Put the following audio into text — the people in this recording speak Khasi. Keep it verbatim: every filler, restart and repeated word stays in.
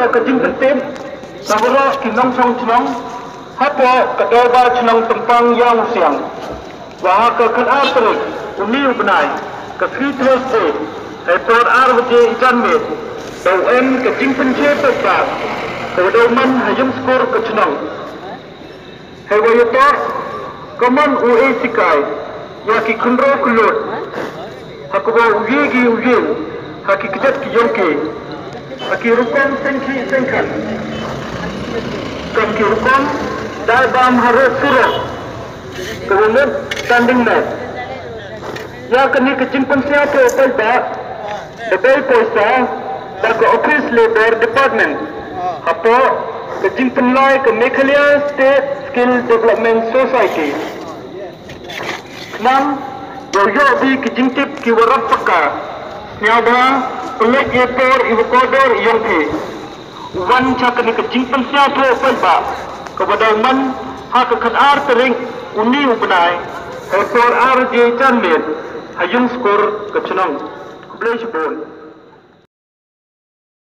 Ka jingpyntip na baroh ki nongshong shnong hapoh ka Dorbar Shnong Tympang Ïawmusiang, ba ha ka khatar tarik une u bnai, ka sngi Thursday, ha ka por ar baje janmiet, da u em ka jingpynshai paidbah kaba dei man ha Ïingskur ka shnong. Hei wa ïa toh ka mon u ei sikai ïa ki khynraw khyllood, ha kaba u ïing ki u ïing ha ki kjat ki ïong ki, ha ki rukom sengkhih sengkhan, kam ki rukom dai bam ha rud surok, kaba mut standing mat. Ïa kane ka jingpynsñiawthooh paidbah da bei poisa da ka Office Labour Department hapoh ka jingpynlai ka Meghalaya State Skill Development Society. Khnang ba u ïoh bih ki jingtip ki wa rap paka, sñiawbha pynleit ïa por i wa kordor i ïong phi. U wan cha kane ka jingpynsñiawthooh paidbah kaba dei man ha ka khatar tarik une u bnai, ha ka por ar baje janmiet, ha Ïingskur ka shnong. Khublei shibun.